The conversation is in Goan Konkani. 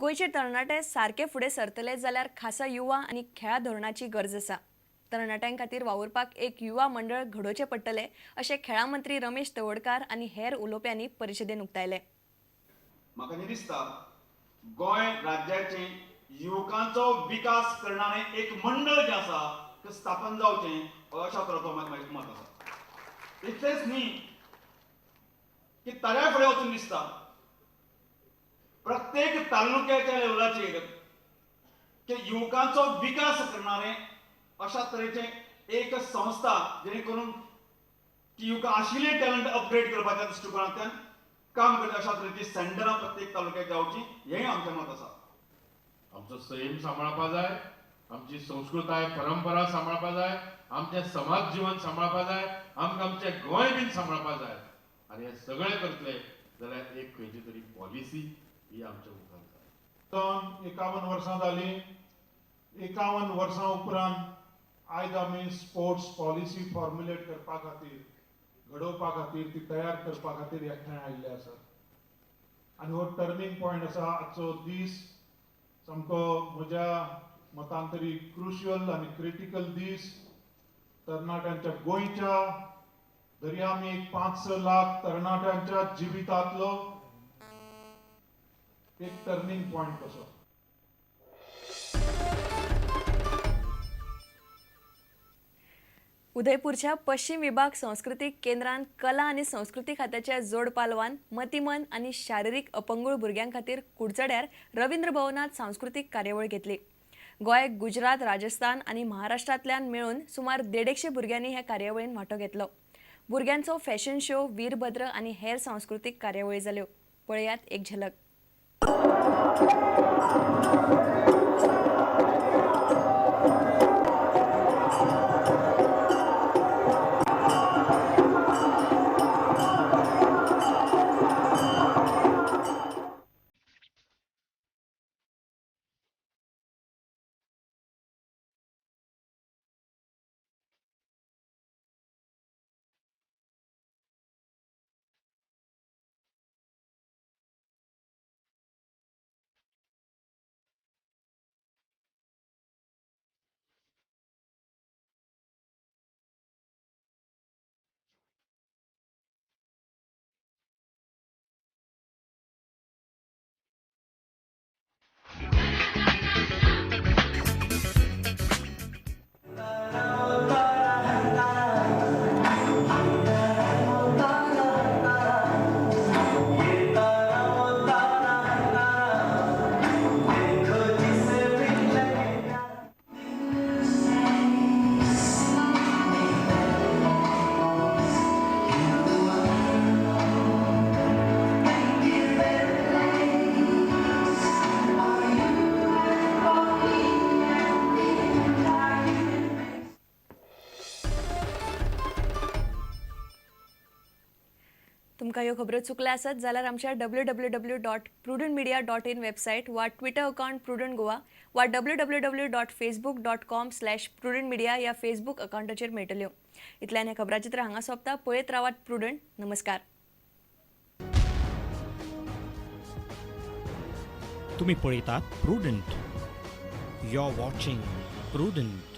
गोंयचे तरणाटे सारके फुडें सरतले जाल्यार खासा युवा आनी खेळां धोरणाची गरज आसा. तरणाट्यां खातीर वावुरपाक एक युवा मंडळ घडोवचें पडटलें अशें खेळां मंत्री रमेश तवडकार आनी हेर उलोवप्यांनी परिशदेन उक्तायलें. म्हाका न्ही दिसता गोंय राज्याचे युवकांचो विकास करणारें एक मंडळ जें आसा तें स्थापन जावचें अशा तरेचो म्हजें मत आसा. इतलेंच न्ही की ताज्या फुडें वचून दिसता प्रत्येक तालुक्याच्या लेवलाचेर की युवकांचो विकास करणारें अशा तरेचें एक संस्था जेणे करून की युवकां आशिल्लें टॅलंट अपग्रेड करपाच्या दृश्टिकोनांतल्यान काम करता अशा तरेची सेंटरां प्रत्येक तालुक्याक जावची हेंय आमचें मत आसा. आमचो सैम सांबाळपा जाय, आमची संस्कृताय परंपरा सांबाळपा जाय, आमचें समाज जिवन सांबाळपा जाय, आमकां आमचें गोंय बीन सांबाळपा जाय. आनी हें सगळें करतले जाल्यार एक खंयची तरी पॉलिसी ही आमच्या मुखार जाय. 51 वर्सां जालीं. 51 वर्सां उपरांत आयज आमी स्पोर्ट्स पॉलिसी फॉर्म्युलेट करपा खातीर, घडोवपा खातीर, ती तयार करपा खातीर एकठांय आयिल्ले आसात. आनी हो टर्निंग पॉयंट आसा. आजचो दीस सामको म्हज्या मतान तरी क्रुशियल आनी क्रिटिकल दीस. तरणाट्यांच्या गोंयच्या दर्या आमी एक 5-6 लाख तरणाट्यांच्या जिवितांतलो एक टर्निंग पॉयंट कसो. उदयपूरच्या पश्चिम विभाग सांस्कृतीक केंद्रान कला आनी संस्कृती खात्याच्या जोड पालवान मतिमन आनी शारिरीक अपंगूळ भुरग्यां खातीर कुडचड्यार रवींद्र भवनात सांस्कृतीक कार्यावळ घेतली. गोंय, गुजरात, राजस्थान आनी महाराष्ट्रांतल्यान मेळून सुमार 150 भुरग्यांनी ह्या कार्यावळीन वांटो घेतलो. भुरग्यांचो फॅशन शो, वीरभद्र आनी हेर सांस्कृतीक कार्यावळी जाल्यो. पळयात एक झलक. तुमकां ह्यो खबरो चुकल्या आसत जाल्यार आमच्या www.prudentmedia.in website वा ट्विटर अकाउंट प्रुडंट गोवा वा www.facebook.com/prudentmedia ह्या फेसबूक अकाउंटाचेर मेळटल्यो. इतल्यान हें खबराचित्र हांगा सोंपता. पळयत रावात प्रुडंट. नमस्कार. तुम्ही पळयतात Prudent. You are watching Prudent.